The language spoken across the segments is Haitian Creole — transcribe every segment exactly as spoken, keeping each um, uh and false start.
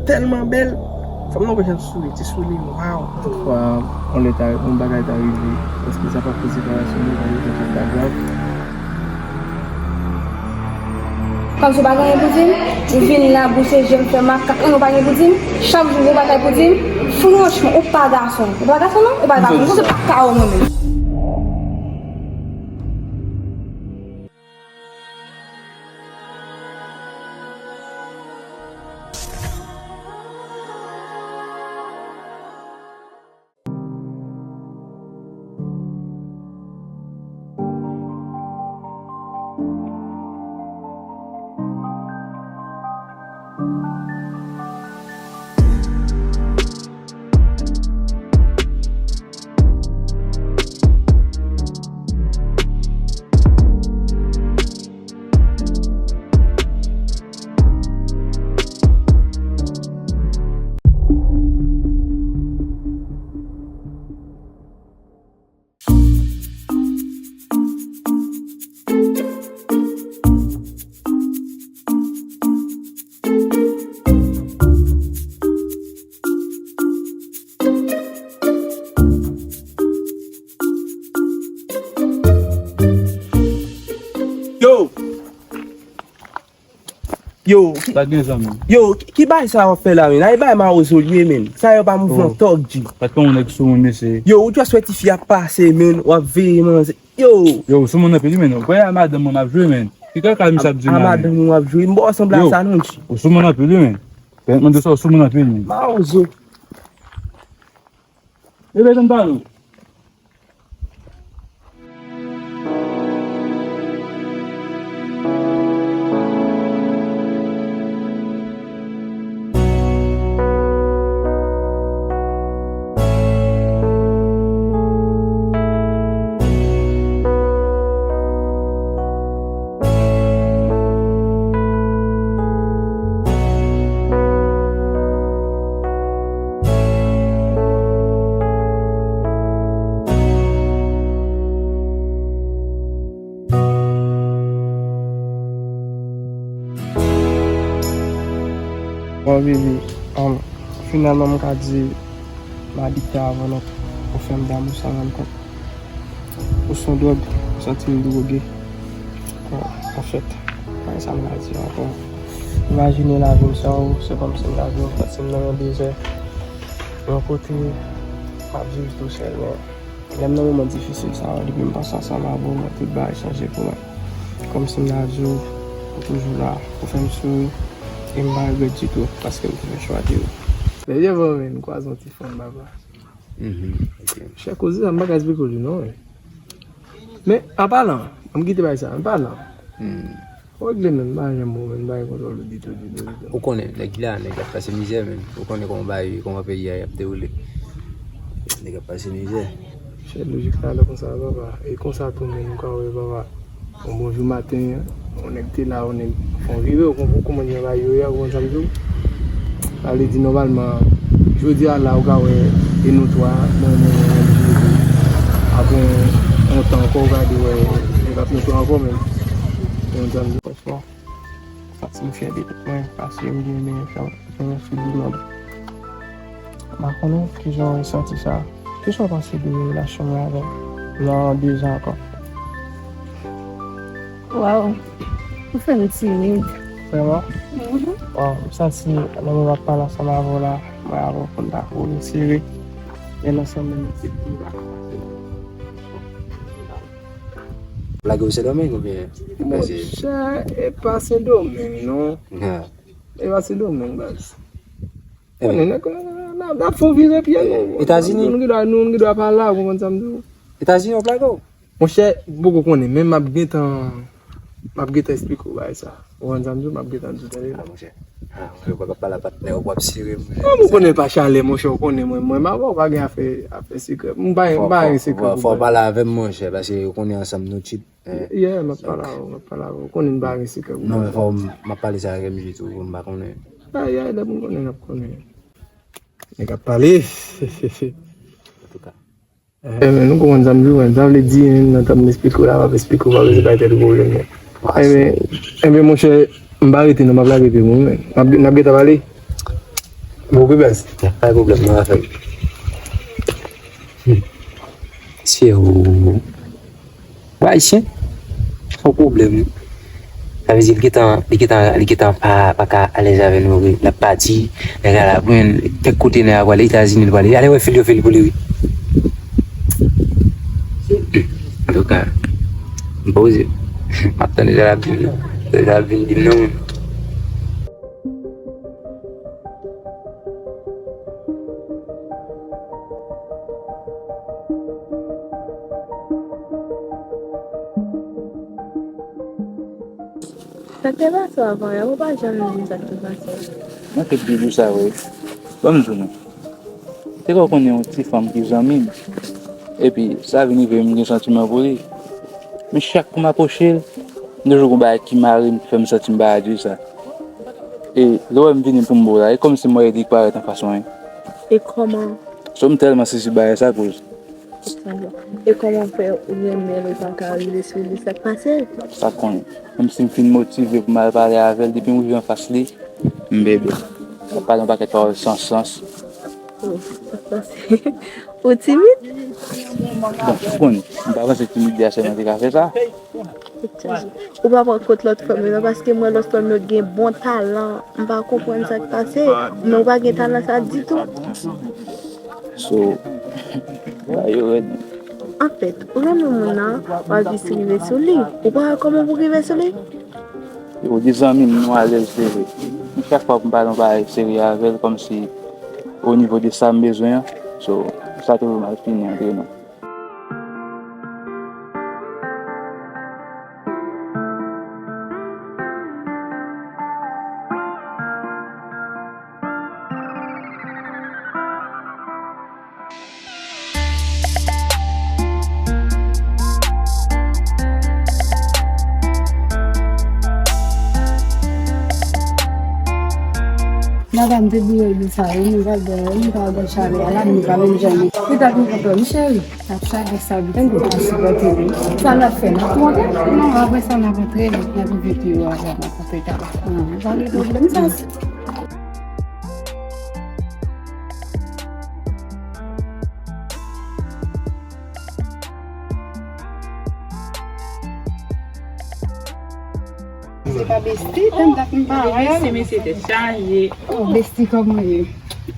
Tèlman bèl. Fanm nan wè jan souli, ti souli, waw. Toutfwa, yon lè ta, yon bagay ta rive, èske sa p ap poze pa sou nou, pa egzanp, Instagram? Kòmsi w pa gen anyen pou di m, ou vin la, bouse je m, fè makak, ou pa gen pou di m, chak jou ou bagay pou di m, franchman, ou pa gason, ou pa gason non, ou pa gason, m panse pa ka wè mwen menm. Yo! Yo, ki, sa gen, zanmi? Yo, ki, ki bagay sa w ap fè la, men? Ay, bagay mawozo l ye, men. Sa yo pa mouvman tòg, G. Paske yon nèg sou moun, mesye. Yo, ou just wè tifi ap pase, men, w ap veye manzè. Yo! Yo, ou sou moun anpil, men. Ou kwè a madanm mwen m ap jwe, men. Ki kaka misye ap di la, men? A madanm mwen w ap jwe. M ba w sanble a sa, non, G. Ou sou moun anpil, men. Pèmèt mande sa, ou sou moun anpil, men. Mawozo. Bebe, tann pale w. Bon, bebe, um, finalman, m ka di, m adikte avè w, ou fè m damou san rann kont. Ou se yon dwòg, m santi m dwoge. Bon, anfèt, pa gen sa m ka di ankò. Imajine lavi m san ou, se kòmsi m ta di w, m santi m nan yon dezè. Yon kote, m ap viv tousèl, men lè m nan moman difisil sa yo, depi m pase ansanm avè w, mwen, tout bagay chanje pou mwen. Kòmsi m ta di w, ou toujou la, ou fè m souri, e m pa regrèt ditou, paske m te fè chwa de ou. Lè je vò men, m kwaze yon ti fanm, papa. Mhm, ok. Chè koze sa, m pa ka esplike w li non, wi. Men, an palan, an m kite bay sa, an palan. Hmm. Ou regle menm, m pa janm bon, men m pa gen kontwòl ou ditou, ditou, ditou. Ou konnen, nèg la, nèg ap pase mizè, men. Ou konnen kòman bay, kòman peyi a ap dewoule. Nèg ap pase mizè. Chè lojik la, lè konsa, papa. E konsa tou, men, ou ka wè, papa. Yon bon jou maten, yon nèg te la, yon nèg fè yon vire, ou konprann kòman nèg la yo ye a, ou konprann sa m di w? Sa vle di, nòmalman, jodi a la, ou ka wè, e nou twa, mwen, mwen, mwen, mwen, apre yon, yon tan ankò, ou ka di, wè, nou p ap nou twa ankò, men, ou konprann sa m di w? Franchman, m santi m fyè de tèt mwen, paske m gen, gen, gen yon fi di mond. M pa konnen kijan w resanti sa. Kisa w panse de relasyon mwen avè w nan de zan ankò? Waw, ou fè m timid. Vrèman? Mhm. Waw, m santi lè mwen ap pale ansanm avè w la, mwen avè w konn ta kole sere. Men nan sanm mwen, se pou m pa kòmanse. Lage w Sendomeng oubyen? Monchè, e pa Sendomeng non. Ha. E pa Sendomeng, baz. Konnen nèg, n ap, n ap fè yon vire pye nou. Etazini. Nou gen dwa, nou gen dwa pa la, ou konprann sa m di w? Etazini w ap lage w? Monchè, m poko konnen, men m ap gentan, m ap gentan esplike w bagay sa. Ou konprann sa m di w? M ap gentan di w, tande. Ah, monchè. Ah, monchè, w ap pale a patnè, w ap sere m. Non, m konnen pa chalè, monchè, ou konnen mwen, mwen, m avè w pa gen afè, afè sekrè. M pa, m pa gen sekrè pou w. Fò w pale avè m, monchè, paske ou konnen ansanm nou tchit. Eh, yeah, m ap pale avè w, m ap pale avè w. Ou konnen m pa gen sekrè pou non, men fò m ap pale sa avè m tou, pou m pa konnen. Ah, yeah, lè m konnen, n ap konnen. Nèg ap pale. Antouka. Eh, men nou konprann sa m di w, men sa vle di, nan tan m esplike w la, m ap esplike w, pa bezwen bay tèt ou pwoblèm, men. Eh, men, eh, men, monchè, m pa rete non, m ap lage pye m wi, men. M ap, n ap gentan pale. Bon, wi, baz. Pa gen pwoblèm, non, afè. Hmm. Se ou. Ou ayisyen? Fò pwoblèm. Sa vle di, li gentan, li gentan, li gentan pa, pa ka alèz avè nou, wi. L ap pati, nèg la la pran, kèk kote nèg la prale, Etazini l prale. Ale wè fil yo, fil pou li, wi. Antouka, m poze. M ap tande sa l ap di m nan. Sa l ap vin di m nan, wi. Sa k te pase w avan yè, ou pa janm di m sa k te pase w. Mwen te di w sa, wi. Ban m di w non. Te kwè w konnen yon ti fanm ki zanmi m. Epi, sa vin rive m gen santiman pou li. Men chak kou m apwoche l, m toujou gon bagay ki mare m, ki fè m santi m pa adye sa. E lè w wè m vini pou m ba w la, e kòmsi m wè li parèt anfas mwen. E kòman? So, m tèlman sezi bagay sa koz. E kòman fè ou renmen l, ou pa ka rive sou li, sa k pase? Sa konnen. Menm si m fin motive pou m al pale avè l, depi m rive anfas li, m bebe. L ap pale yon pakèt pawòl san sans. Oh, sa k pase? Ou timid? Bon, ou konnen, m pa panse timidite a sèlman te ka fè sa. Ou pa pran kont lòt fanm yo non, paske m wè lòt fanm yo gen bon talan. M pa konprann sa k pase, men ou pa gen talan sa ditou. So, bagay yo rèd. Anfèt, ou renmen moun nan, w ap jis rive sou li. Ou pa wè kòman pou rive sou li? Yo, de zanmi m, nou alèz, se vre. Men chak fwa pou m pale yon bagay serye avè l, kòmsi o nivo de sa m bezwen an, so, sa toujou mal fini antre nou. Madanm te boure li sa, wi, nou pral bwè, nou pral bwè chalè a la, nou pa menm janm. Li t ap vin kontan, wi, cheri. N ap chale sa, wi, nou pa sipòte li. Sa n ap fè, n ap monte? Non, apre sa, n ap antre, n ap rive pi wo a la, n ap antre ta. Ah, pa gen pwoblèm, sa. Se pa besti, tann dat m pale. Ah, besti, mesye tèt chaje. Oh, besti, kòman w ye?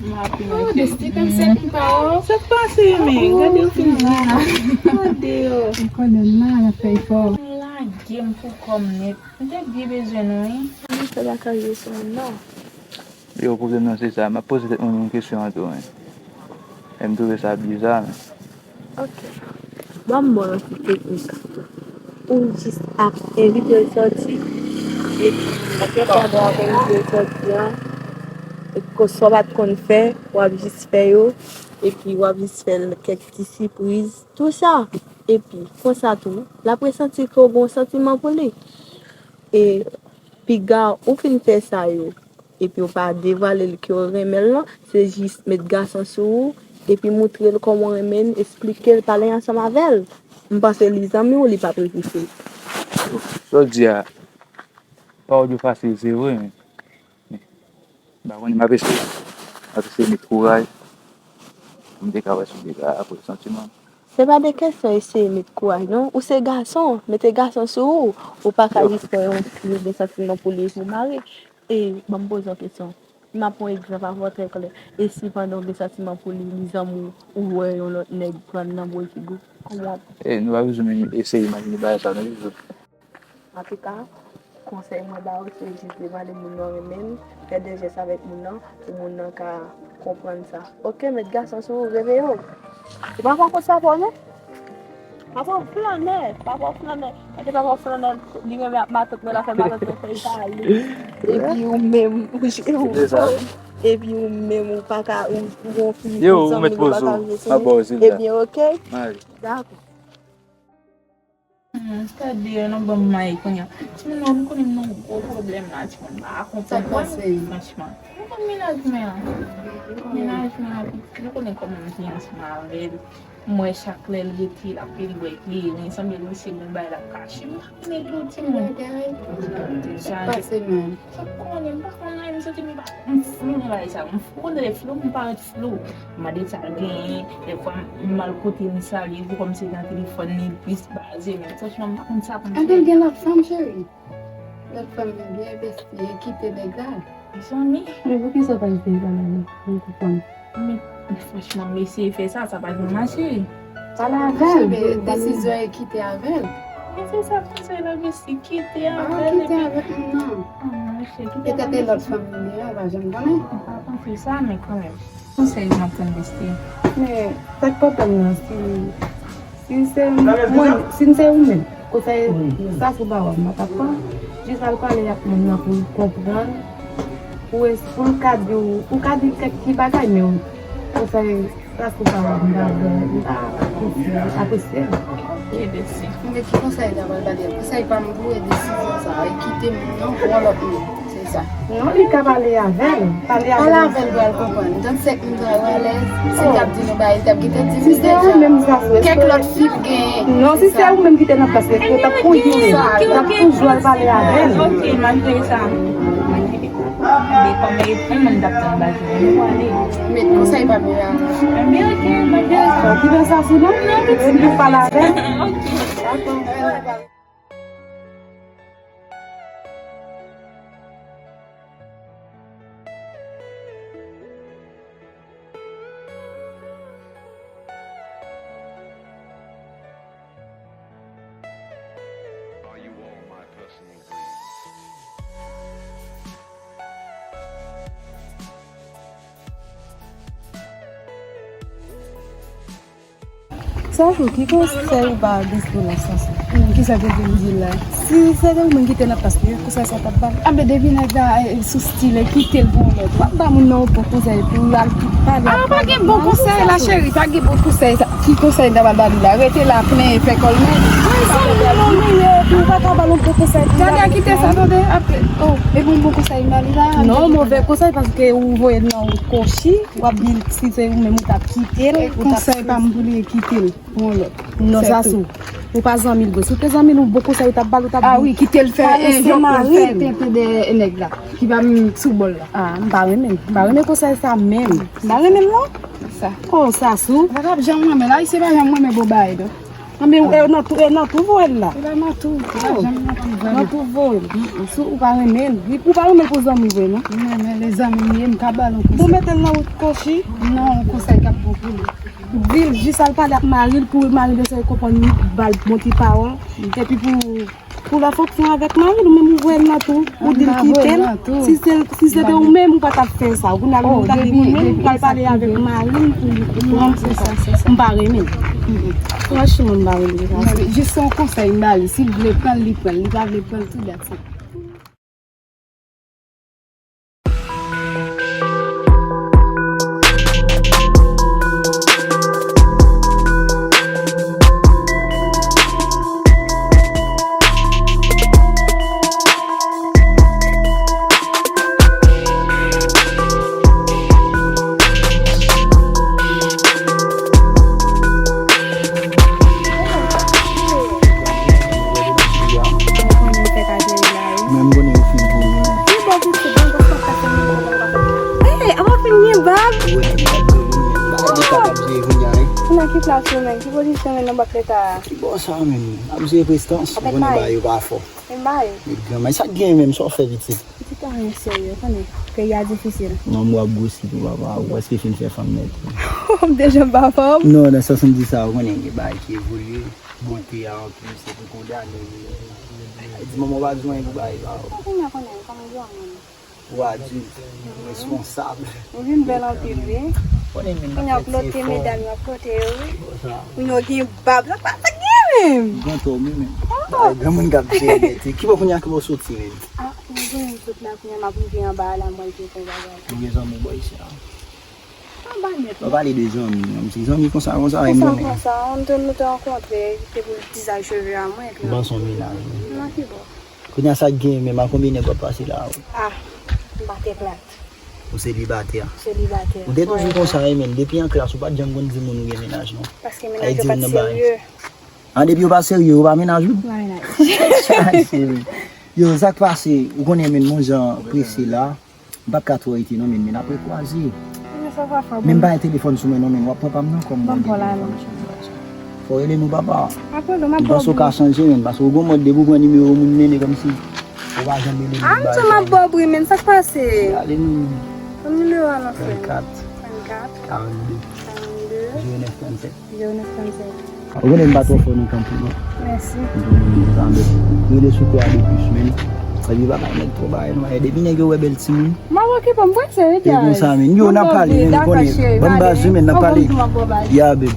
M ap... Oh, besti, tann se konpa w. Sa k pase, men? Gade w fin la. Gade yo. Ou konnen m la, n ap fè efò. Lage m pou kò m nèt. M te byen bezwen nou, wi. Misye pa ka jwe sou moun, non. Yo, pwoblèm nan se sa, m ap poze tèt mwen menm kesyon an tou, men. E m twouve sa biza, men. Ok. Ban m ba w yon ti teknik. Ou jis ap envite l sòti, epi pandan w ap envite l sòti an, e ko sa w pa t konn fè, w ap jis fè yo, epi w ap jis fè l kèk ti sipriz, tou sa. Epi, konsa tou, l ap resanti ke w gen yon santiman pou li. E piga ou fin fè sa yo, epi w pa devwale l ke w renmen l lan, se jis met gason sou ou, epi moutre l kòman w renmen l, esplike l, pale ansanm avè l. M panse li zanmi w, li p ap refize. Sa w di a, pawòl yo fasil, se vre, men, men, m pa konnen, m ap eseye, m ap eseye met kouraj pou m te ka wè si w te ka apre santiman. Se pa de kesyon eseye met kouraj, non. Ou se gason, mete gason sou ou. Ou pa ka jis wè yon fi ou gen santiman pou li epi w mare. E, ban m poze yon kesyon. M ap pran yon egzanp avè w trè klè. E si pandan w gen santiman pou li, li zanmi w, ou wè yon lòt nèg pran l nan bò figi w? Kòman w ap... E, nou pa bezwen menm eseye imajine bagay sa, non, Jojo. Antouka, konsèy mwen ba ou, se jis devwale moun nan w renmen l, fè de jès avèk moun nan, pou moun nan ka konprann sa. Oke, met gason sou ou, reveye w. Ou pa pran kont sa fò, non? Papa w flannè, papa w flannè. Gade papa w flannè, li renmen ak matant mwen, l ap fè matant mwen fè l pale. Epi ou menm, ou, ou, epi ou menm, ou pa ka, ou, ou gon fi, yo, ou met poze w, m ap ba w zil la. Ebyen, oke. Dakò. Hmm, gade yo, nou ban m may kounye a. Timoun nan, m konnen m nan gwo pwoblèm la, timoun. M pa konprann, franchman. Ou konn mennaj mwen an? Mennaj mwen an, pitit, nou konnen kòman m te ansanm avè l. M wè chak lè l rete, l ap vin bwè kleren, sanble l misye gon bagay l ap kache. M pa konnen tou, timoun. Sa k pase menm? M pa konnen, m pa konnen, m santi m pa, m flou nan bagay sa. M flou, m tande flou, m parèt flou. M mande sa l genyen, dèfwa m al kote m salye, se kòmsi nan telefòn li plis baze, men franchman, m pa konn sa pou m fè. Anben, l gen lòt fanm, cheri. Lòt fanm li gen, besti, e kite nèg la. Mezanmi. Men poukisa w pa eseye pale avè l pou l konprann? Men, franchman, m eseye fè sa, sa pa janm mache. Pale avè l. Cheri, desizyon e kite avè l. Men se sa konsèy la, besti, kite avè l. Kite avè l, non. Petèt e lòt fanm li gen, ou pa janm konnen. M pa panse sa, men kanmenm. Konsèy m ap tann, besti. Men, sa k pwoblèm nan, si Si se mwen, si m se ou menm, konsèy sa sou pawòl m pa t ap pran. Jis al pale ak moun nan pou l konprann, pou es-, pou l ka di w, pou l ka di kèk ti bagay, men konsèy sa sou pawòl m pa, m pa apresye, apresye l. Ok, mèsi. Men ki konsèy la pral ba li a? Konsèy pa m pou e desizyon sa a, e kite moun nan pou yon lòt moun. Se sa. Non, li ka pale avè l. Pale avè l. Pale avè l pou l konprann. Trannsenk moun sa yo alèz. Si l t ap di nou bagay, li t ap gentan di nou deja. Si se ou menm sa, kèk lòt fi ki gen. Non, si se ou menm ki te nan plas li, yo t ap toujou, yo t ap toujou al pale avè l. Ok, malgre sa. Ebyen, kòm e yon moun t ap tann baz mwen, nou prale. Men konsèy pa m yo a. Ebyen, ok, malgre sa. Ki nan sa sou non? Ou vin pale avè l? Ok. Dakò. Sasou, ki konsèy ou ba Bisto la, Sasou? Hmm, kisa ke w vin di la? Si se te ou menm ki te nan plas li, konsèy sa w t ap ba l? Anben, depi nèg la, eh, sou stil, eh, kite l pou yon lòt. W ap ba moun nan yon bon konsèy pou l al pale ak moun nan. Ah, pa gen bon konsèy la, cheri, pa gen bon konsèy. Sa, ki konsèy m ta pral ba li la? Rete la, plenyen, fè kò l mèt. Mwen, sa m di non, li ye, epi ou pa ka ba l yon bon konsèy pou l al. Tande, kite sa, tande, apre. Oh, e bon, bon konsèy m ba li la? Non, move konsèy, paske ou voye l nan yon kòchi. W ap di l si se ou menm ou t ap kite l, ou t ap... Konsèy pa m pou li kite l pou yon lòt. Non, Sasou. Ou pa zanmi l vre. Si w te zanmi l, yon bon konsèy ou t ap ba l, ou t ap di... Ah wi, kite l fè, eh, jòk pou l fè tenten dèyè nèg la ki pa menm sou bòl la. Ah, m pa renmen l. M pa renmen konsèy sa menm. M pa renmen l non. Sa. Oh, Sasou. Ou pa t ap janm renmen l. Ayisyen pa janm renmen bon bagay non. Anben, e nan tou, e nan tou voye l la. E la nan tou, e la janm nan tou voye l. Nan tou voye l. Si ou pa renmen l, ou pa renmen l pou zanmi vre non. M renmen l, e zanmi m ye, m ka ba l yon konsèy. Pou mete l nan wout kòchi? Non, yon konsèy k ap bon pou li. Di l jis al pale ak mari l pou mari l eseye konprann li, ba l bon ti pawòl. Epi pou, pou l an fonksyon avèk mari l, ou menm ou voye l nan tou, ou di l kite l. Si se, si se te ou menm, ou pa t ap fè sa. Ou kounye a menm ou t ap di moun menm, ou pral pale avèk mari l pou li konprann se sa. M pa renmen l. Franchman, m pa renmen l. Jis se yon konsèy m ba li. Si l vle pran l, li pran l. Li pa vle pran l tou, that's it. Mwen, m konnen yo fin pou ou menm. Ki bò pitit, bon, paske w ap kase mwen, bon, bon. Ey, a w ap fin gen bab? Wi, m ap gen bab, m ap gen bab, m ap gen bab, wi. Ou nan ki plas ou menm? Ki pozisyon ou nan bank leta a? Ki bò sa menm? M ap jere prestans, ou konnen bagay yo pa fò. Men bagay. Met granmay, sa k gen menm, sa w fè pitit? Pitit anyen serye, ou konnen, peyi a difisil. Manman w ap gwosi tou, papa, ou prèske fin fè fanm nèt. M te janm pa fanm? Non, nan sans m di sa, ou konnen, gen bagay ki evolye. Bote a anplis, epi kondane. Di manman w pa bezwen pou bagay sa yo. Konnen, konnen, kòm granmoun. Ou adilt, responsab. Ou vin bèl anpil, wi. Konnen, men, kounye a w ap flote, medam yo ap flote yo, wi. Kounye a w gen bab, sa pa sa gen menm. Granmoun, wi, men. Bagay granmoun k ap jere nèt. Ki bò kounye a, ki bò w soti menm? Ah, mwen gen yon sot la, kounye a m ap rive anba a la, mwen te fè bagay. Ou gen zanmi bò isi a? Anba nèt. Ou pale de zanmi, non, se zanmi konsa, konsa, konsa, konsa, nou te, nou te rankontre, te pou l dizay cheve a mwen, epi... Ou panse yon mennaj, wi. Nan ki bò? Kounye a sa k gen menm, a konbyen nèg w ap pase la, wi? Ah, m pa te plat. Ou selibatè. Selibatè. Ou te toujou konsa, wi, men depi an klas, ou pa t janm konn di moun ou gen mennaj, non. Paske mennaj yo pa t serye. An, depi yo pa serye, yo pa mennaj ou? Pa mennaj. Yo, sa k pase, ou konnen, men, moun jan prese la. M p ap ka twò rete, non, men, men apre kwaze. Men m pa gen telefòn sou mwen, non, men w ap pran pa m nan kòm mwen gen telefòn sou mwen. Fò w rele nou, papa. M panse w ka chanje, men, paske w gon mòd depi w pran nimewo moun mennen kòmsi ou pa janm rele nou. Ah, m ap ba w bri, men, sa k pase? Ale nou. Ban m nimewo a non, frè. Trannkat. Trannkat. Karannde. Karannde. Zewo nèf trannsenk. Zewo nèf trannsenk. Ou konnen m pa twò fò nan kanpe, non. Mèsi. Rele sou kò a de plis, men. Epi pa bay nèg twò bagay, non. Depi nèg yo wè bèl timoun. M ap okipe m prese, wi. E konsa, men. Yo, n ap pale, men, ou konnen. Ban m baz, wi, men, n ap pale. Ya, babe.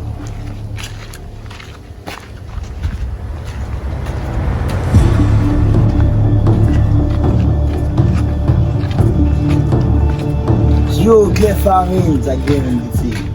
Yo, Glenn Farine, sa Glenn Farine.